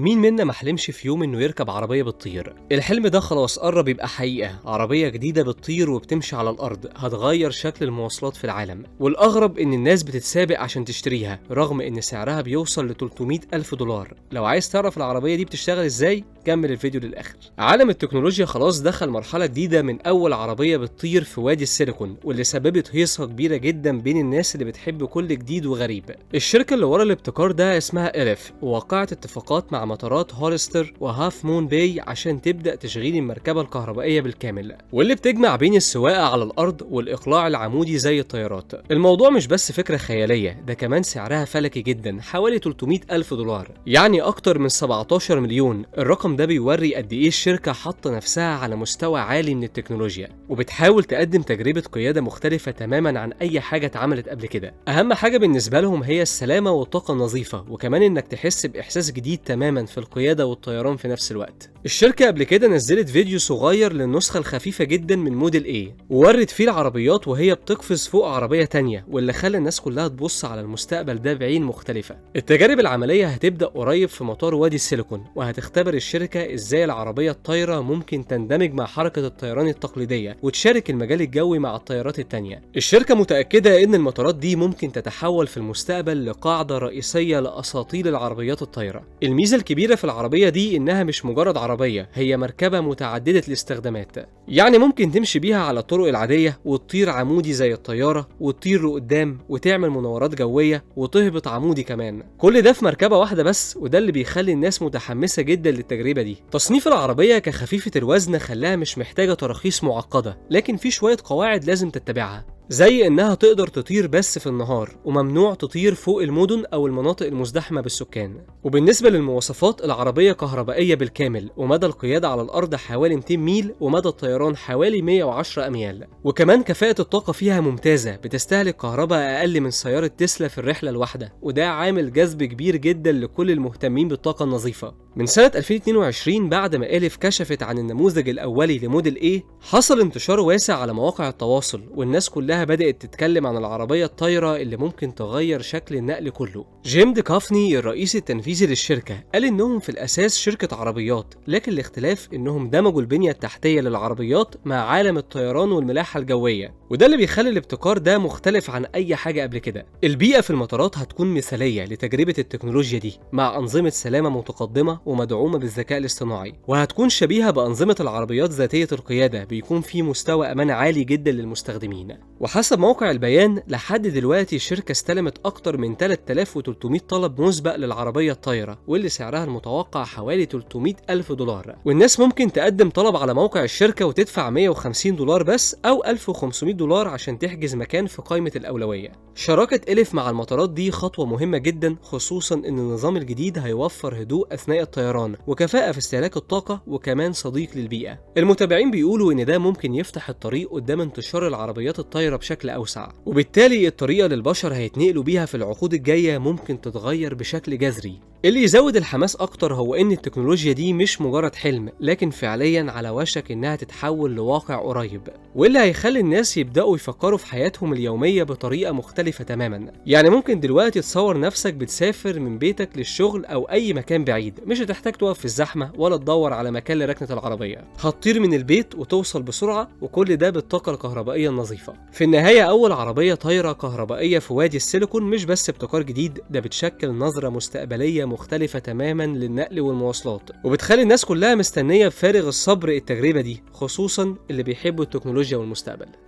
مين منا ما حلمش في يوم انه يركب عربية بتطير؟ الحلم ده خلاص قرب يبقى حقيقة. عربية جديدة بتطير وبتمشي على الارض هتغير شكل المواصلات في العالم. والاغرب ان الناس بتتسابق عشان تشتريها رغم ان سعرها بيوصل ل 300 الف دولار. لو عايز تعرف العربية دي بتشتغل ازاي كمل الفيديو للاخر. عالم التكنولوجيا خلاص دخل مرحلة جديدة من اول عربية بتطير في وادي السيليكون، واللي سببت هيصة كبيرة جدا بين الناس اللي بتحب كل جديد وغريب. الشركة اللي ورا الابتكار ده اسمها إليف، ووقعت اتفاقات مع مطارات هوليستر وهاف مون باي عشان تبدأ تشغيل المركبة الكهربائية بالكامل، واللي بتجمع بين السواقة على الأرض والإقلاع العمودي زي الطيارات. الموضوع مش بس فكرة خيالية، ده كمان سعرها فلكي جدا، حوالي 300 ألف دولار، يعني أكتر من 17 مليون. الرقم ده بيوري قد إيه الشركة حاطة نفسها على مستوى عالي من التكنولوجيا، وبتحاول تقدم تجربة قيادة مختلفة تماما عن أي حاجة اتعملت قبل كده. أهم حاجة بالنسبة لهم هي السلامة والطاقة النظيفة، وكمان إنك تحس بإحساس جديد تماما في القيادة والطيران في نفس الوقت. الشركة قبل كده نزلت فيديو صغير للنسخة الخفيفة جدا من موديل A، وورت فيه العربيات وهي بتقفز فوق عربية تانية، واللي خلى الناس كلها تبص على المستقبل ده بعين مختلفة. التجارب العملية هتبدأ قريب في مطار وادي السيليكون، وهتختبر الشركة ازاي العربية الطايرة ممكن تندمج مع حركة الطيران التقليدية وتشارك المجال الجوي مع الطيارات التانية. الشركة متأكدة ان المطارات دي ممكن تتحول في المستقبل لقاعدة رئيسية لأساطيل العربيات الطايرة. الميزة الكبيرة في العربية دي انها مش مجرد عربية، هي مركبة متعددة الاستخدامات، يعني ممكن تمشي بيها على الطرق العادية وتطير عمودي زي الطيارة، وتطير لقدام وتعمل مناورات جوية وتهبط عمودي كمان. كل ده في مركبة واحدة بس، وده اللي بيخلي الناس متحمسة جدا للتجربة دي. تصنيف العربية كخفيفة الوزن خلاها مش محتاجة تراخيص معقدة، لكن في شوية قواعد لازم تتبعها، زي انها تقدر تطير بس في النهار، وممنوع تطير فوق المدن او المناطق المزدحمه بالسكان. وبالنسبة للمواصفات، العربية كهربائية بالكامل، ومدى القيادة على الارض حوالي 200 ميل، ومدى الطيران حوالي 110 اميال. وكمان كفاءة الطاقة فيها ممتازة، بتستهلك كهرباء اقل من سيارة تسلا في الرحلة الواحدة، وده عامل جذب كبير جدا لكل المهتمين بالطاقة النظيفة. من سنة 2022 بعد ما إليف كشفت عن النموذج الاولي لموديل A، حصل انتشار واسع على مواقع التواصل، والناس كلها بدأت تتكلم عن العربية الطايرة اللي ممكن تغير شكل النقل كله. جيم ديكافني الرئيس التنفيذي للشركة قال إنهم في الأساس شركة عربيات، لكن الاختلاف إنهم دمجوا البنية التحتية للعربيات مع عالم الطيران والملاحة الجوية، وده اللي بيخلي الابتكار ده مختلف عن أي حاجة قبل كده. البيئة في المطارات هتكون مثالية لتجربة التكنولوجيا دي، مع أنظمة سلامة متقدمة ومدعومة بالذكاء الاصطناعي، وهتكون شبيهة بأنظمة العربيات ذاتية القيادة، بيكون في مستوى أمان عالي جدا للمستخدمين. وحسب موقع البيان، لحد دلوقتي الشركة استلمت أكتر من 3300 طلب مسبق للعربية الطايرة، واللي سعرها المتوقع حوالي 300 ألف دولار. والناس ممكن تقدم طلب على موقع الشركة وتدفع 150 دولار بس أو 1500 دولار عشان تحجز مكان في قائمة الأولوية. شراكة إليف مع المطارات دي خطوة مهمة جدا، خصوصا إن النظام الجديد هيوفر هدوء أثناء الطيران وكفاءة في استهلاك الطاقة، وكمان صديق للبيئة. المتابعين بيقولوا إن ده ممكن يفتح الطريق قدام انتشار العربيات الطايرة بشكل أوسع، وبالتالي الطريقة اللي البشر هيتنقلوا بيها في العقود الجاية ممكن تتغير بشكل جذري. اللي يزود الحماس أكتر هو إن التكنولوجيا دي مش مجرد حلم، لكن فعليا على وشك إنها تتحول لواقع قريب، واللي هيخلي الناس يبدأوا يفكروا في حياتهم اليومية بطريقة مختلفة تماما. يعني ممكن دلوقتي تصور نفسك بتسافر من بيتك للشغل أو أي مكان بعيد، مش هتحتاج تقف في الزحمة ولا تدور على مكان لركنة العربية، هتطير من البيت وتوصل بسرعة، وكل ده بالطاقة الكهربائية النظيفة. في النهاية أول عربية طايرة كهربائية في وادي السيليكون مش بس ابتكار جديد، ده بتشكل نظرة مستقبلية مختلفة تماما للنقل والمواصلات، وبتخلي الناس كلها مستنية بفارغ الصبر التجربة دي، خصوصا اللي بيحبوا التكنولوجيا والمستقبل.